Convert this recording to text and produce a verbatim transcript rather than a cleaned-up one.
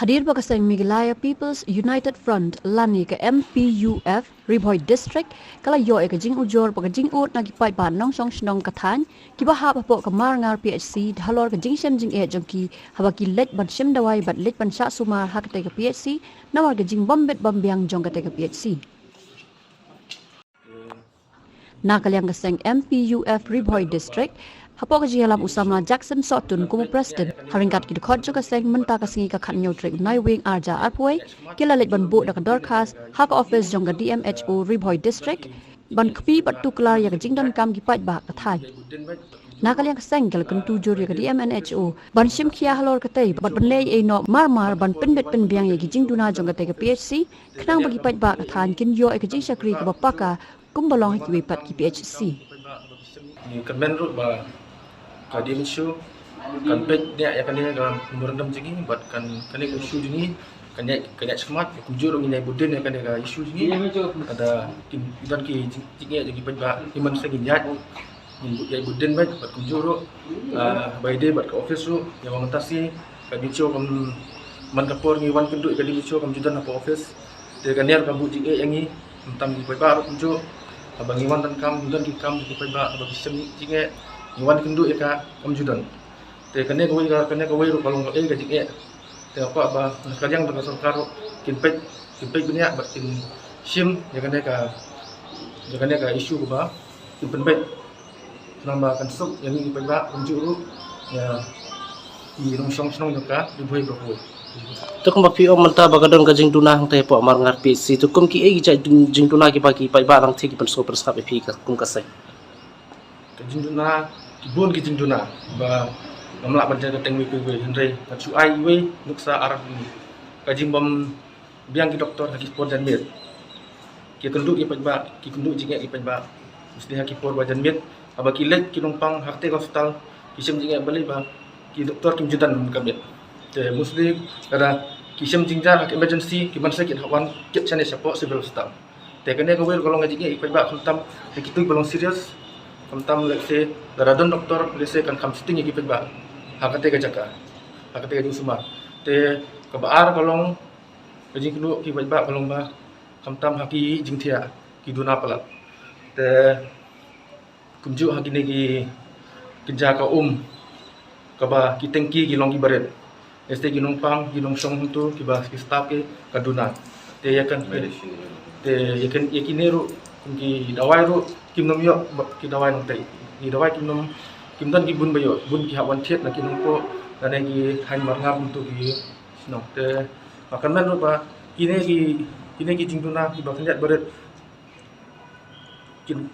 Hadien ba ka seng Meghalaya People's United Front lane ka M P U F Ri Bhoi District ka la ïoh ïa ka jingujor bad ka jingud na ki paidbah nongshong shnong ka thaiñ kiba hap hapoh ka Marngar P H C halor ka jingshem jingeh jong ki haba ki leit ban shim dawai bad leit ban shah sumar ha katei ka P H C namar ka jingbym bit bym biang jong katei ka P H C. Na ka liang ka seng M P U F Ri Bhoi District, hapoh ka jingïalam u samla Jackson Sohtun kum u President, ha ryngkat ki dkhot jong ka seng mynta ka sngi ka khathynñiew tarik u Naiwieng arhajar arphew wei, ki la leit ban buh da ka dorkhas ha ka ophis jong ka D M H O Ri Bhoi District ban kpih bad tuklar ïa ka jingdonkam ki paidbah ka thaiñ. Na ka liang ka seng ka la kyntu jur ïa ka D M H O ban shim khia halor katei bad ban leh ei noh mar mar ban pynbit pynbiang ïa ki jingduna jong katei ka P H C, khnang ba ki paidbah ka thaiñ kin ïoh ïa ka jingshakri kaba paka kumba long ha kiwei pat ki P H C. Ngi kyrmen ruh ba ka D M H O kan peit nia ïa kane ka memorandum jong ngi bad kan, kane ka issue jong ngi kan ïaid, kan ïaid shakhmat. Kumjuh ruh ngin ïai bud dien ïa kane ka issue jong ngi. Lada kin don ki jing, jingeh jong ki paidbah, ngi mynta ngin ïaid, ngin bud, ïai bud dien bad, bad kumjuh ruh, ah, ba ïadei bad ka office ruh, ïa ba mynta shi ka D M H O kam, man ka por ngi wan kynduh ïa ka D M H O kam ju don hapoh office. Te kane ruh ka buh jingeh ïa ngi, mynta ki paidbah ruh kumjuh. Haba ngi wan donkam, ngi don ki kam ki paidbah, haba ki shem jingeh, ngi wan kynduh ïa ka kam ju don. Te kane kawei ka, kane kawei ruh ka long kaei ka jingeh. Te nga kwah ba na ka liang jong ka sorkar ruh kin peit, kin peit bniah bad kin shim ïa kane ka, ïa kane ka issue kaba kin pynbeit. Namar ba kan suk ïa ngi ki paidbah kumjuh ruh ïa ki nongshong shnong jong ka Ri Bhoi baroh kawei. Te kumba phi ong mynta ba ka don ka jingduna hangtei hapoh Marngar P H C, te kum kiei ki jait jingduna kiba ki paidbah nangta ki pynsngew pynsngap ïa phi ka, kum ka seng? Ka jingduna, ki bun ki jingduna ba ngam lah ban jan ka teng iwei pa iwei, hynrei ngan shu ai iwei nuksa ar. Ka jingbym biang ki doktor ha ki por janmiet. Ki kynduh ki paidbah, ki kynduh jingeh ki paidbah, mostly ha ki por ba janmiet. Haba ki leit ki nongpang ha katei ka hospital, ki shem jingeh balei ba ki doktor kim ju don ka miet. Te mostly lada ki shem jingjia ha ka emergency, ki mynta kin hap wan kit shane shapoh civil hospital. Te kane kawei ruh ka long ka jingeh ïa ki paidbah, khamtam ïa kito kiba long serious, khamtam, let's say, lada don doktor, let's say, kan kham sting ïa ki paidbah ha katei ka jaka, ha katei ka jingsumar. Te kaba ar ka long ka jingkynduh ki paidbah ka long ba khamtam ha ki jingthiah, ki duna palat. Te kumjuh ha kine ki kynja ka um, kaba ki tengki ki long kiba rit. Este ki nongpang, ki nongshong hangto, kiba ki staff ki ka duna. Te ïa kan, te ïa kan, ïa kine ruh, kum ki dawai ruh kim nym ïoh, ba ki dawai nangtei. Ki dawai kim nym, kim don ki bun ba ïoh, bun ki hap wan thied na ki nongpoh, lane ki thaiñ Marngar hangto ki shnong. Te nga kyrmen ruh ba kine ki, kine ki jingduna kiba khyndiat ba rit kin,